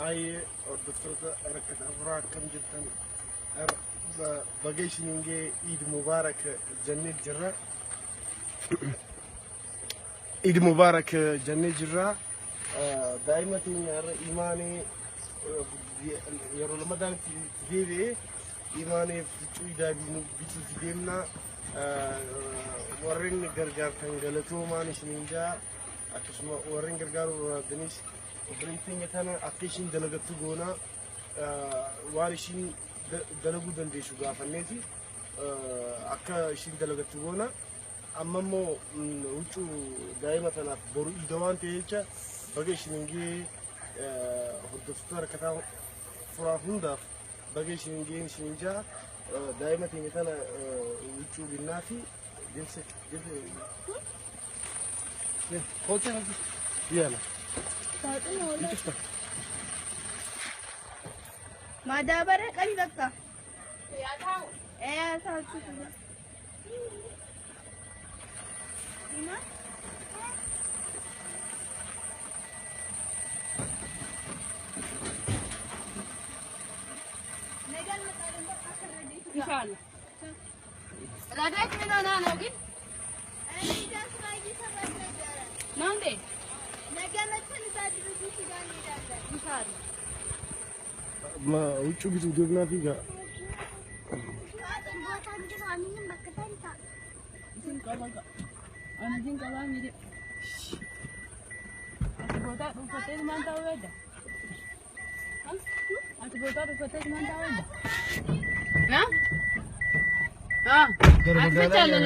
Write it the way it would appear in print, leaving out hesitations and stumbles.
Baay'ee hordoftoota Rakkataa Furaa, akkam jirtan? Baga isiniin ga'e, Iid Mubaarak jennee jirra. Iid Mubaarak jennee jirra. Daa'ima teenya har'a imaanee yeroo lamadaan itti deebi'ee imaaneef huccuu iidaa bituuf deemna. Warreen gargaartan galatoomaan isiniin jaa, akkasuma warreen gargaaruu barbaadanis obboleettii teenya tana akka ishiin dalagattu goona, waan ishiin dalaguu dandeessu gaafanneeti akka ishiin dalagattu goona. Amma immoo huccuu daa'ima tanaaf boru iida waan ta'e jecha baga isiniin ga'ee, hordoftoota Rakkataa Furaa hundaaf baga isiniin ga'een isiniin jaa. Daa'ima teenya tana huccuu binnaa fi deemsa deemsa. Kootee yaala. Cufta. Madaabara qabi bakka. Ee, taa'u. Iman? ኢንሻአላህ ረዳት ምን ሆና ነው ግን? ነው እንዴ? ነገ መተን እዛ ድርጅቱ ጋር እንሄዳለን። ኢንሻአላህ። Huccuu bituu deemnaa fi gaa. Isin qaba ani isin qabaa miti. Ati bootaa dhuunfattee maan ta'uu edda? Ati bootaa dhuunfattee maan ta'uu edda? Gara Ati magaalaa. bicha.